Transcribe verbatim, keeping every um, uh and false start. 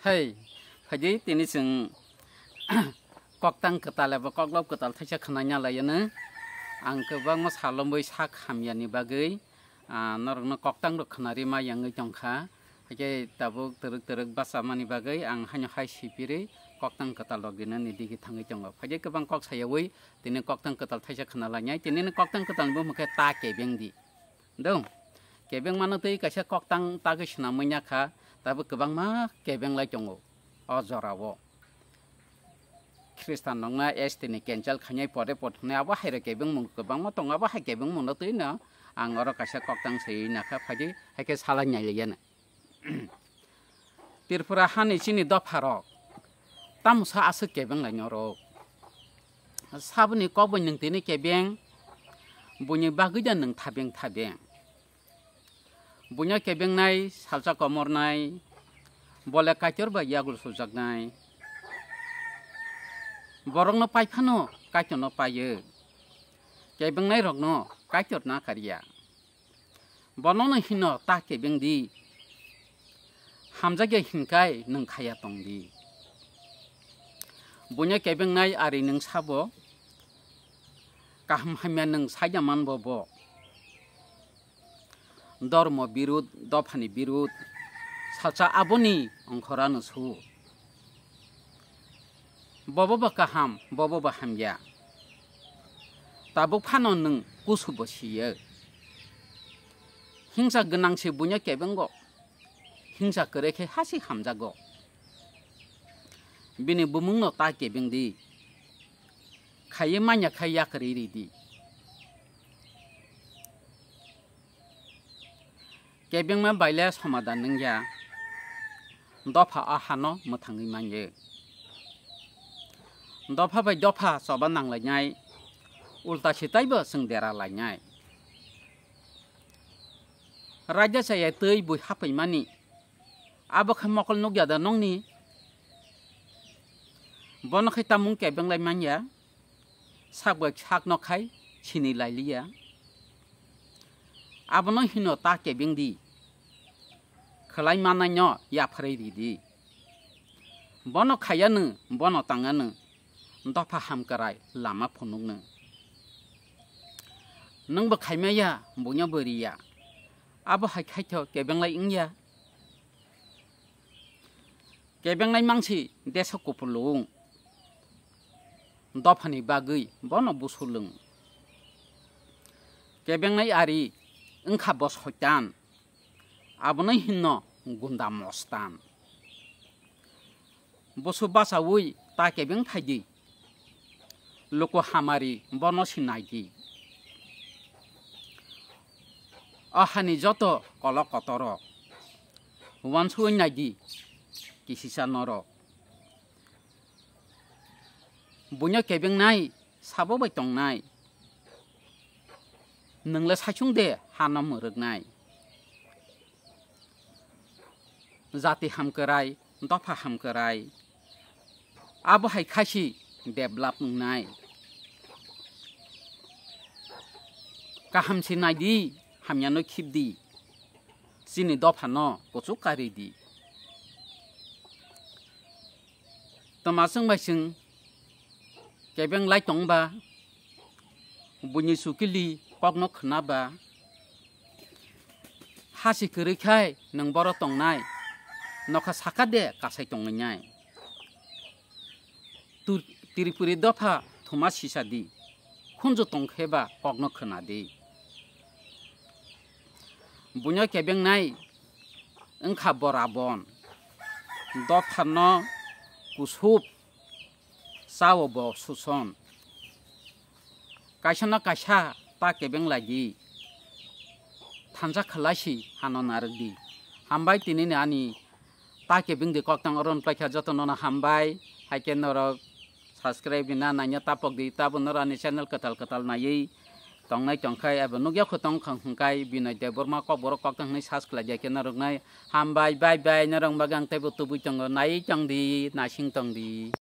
Hei, phaidi tini chwng koktang kwtal eba koklop kwtal thaisa khwnanya laiyano. Ang kwbangma salomwi sak hamyani bagwi, ah, norokno koktang rok khwnari ma yangwi tongkha. Hakhe tabuk twrwk twrwk bachamani bagwi ang haino hai sipirwi koktang kwtal rok dinani digi thangwi tongo. Phaidi kwbang kok sayawi tini koktang kwtal thaisa khwnalainai. Tinini koktang kwtalni bumung khe Ta Kebengdi. Dong, kebeng mano twi kaisa koktang tagwi swnamwi nya kha, tabuk kwbangma kebeng lai tongo o jorao. Khristan nokna S T ni cancel khainai pore pot hwnwi abo hai rok kebeng mung kwbangma tongo, abo hai kebeng mungno twi no ang oro kaisa koktang sawi na kha, phaidi hai khe salai nai liya na. Tripura hani chini dopharok, tamo sa aswk kebeng lai norok? Saboni kokbai nwng tini kebeng, buini bagwi da nwng thabeng thabeng. Buino kebengnai salsa komornai, bole Kaitor bai yagul sujaknai. Borokno pai phano Kaitorno paio, kebengnai rokno Kaitor na kariya. Bonono hino ta kebengdi, hamjakya hinkai nwng khaya tongdi. Buino kebengnai ari nwng sabo, kaham hamya nwng saida manbo bo. Dormo birud, dophani birud, salsa aboni ongkhorano su. Bobo bo kaham, bobo bo hamya. Tabuk phano nwng kusu bo siyo. Hingsa gwnang se buino kebengo. Hingsa kwrwi khe hasi hamjago. Bini bumungno ta kebengdi. Khaiwi manya khai yakarwi ridi. Kebengma baile somadan nwngya, dopha o hano mwthangwi manye. Dopha bai dopha choba nanglainai, ulta se taibo chwng dera lainai. Raida chaya twi bui haphaimani, abo khe mokol nukya da nongni? Bono khe tamung kebeng lai manya, sak bai sakno khai sini lai liya. Abono hino ta kebeng di, khwlai manaino yapharwi ridi. Bono khayano, bono tangano, dopha hamkrai lama phunukno. Nwngbo khaimaya, buino bo riya. Abo hai khaitho kebeng lai wngya. Kebengnai mangsi desa kupulung, dophani bagwi bono busulung. Kebengnai ari wngkha bo soitan, abono hinno gunda mostan. Busu bachaui ta kebeng phaidi, luku hamari bono si naidi. O hani joto kolok kotorok, uansugui naidi kisisa norok. Buino kebengnai, sabo bai tongnai, nwngla saichung de hano mwrwknai. Jati hamkrai, dopha hamkrai, abo hai khaisi develop wngnai. Kaham se naidi, hamyano khibdi, chini dophano kuchuk karidi. Twma chwng bai chwng kebeng lai tongba, buini chukili kokno khwnaba, hasi kwrwi khai nwng boro tongnai, nokha saka de kasai tongwi nai. Tu-, Tripuri dopha thuma sisa di, khunju tongkhe ba kokno khwna di. Buino kebengnai wngkha bo Rabon, dophano kusup, chao bo Suson. Kaisano kaisa ta kebeng lai di, thansa khwlaisi hano narwk di. Hambai tinini ani ta kebeng di koktang oron paikha jotono no hambai, haikhe norok subscribe rina naina tapok di, tabo norok ani channel kwtal kwtal naiwi tongnai tongkhai abo nukya kho tongkha hwnkhe Binoy Debbarma kokborok koktang hwnwi search khlai di, haikhe noroknai hambai, bye bye, norok bagwi ang teibo tubui tongo, naiwi tong di, naising tong di.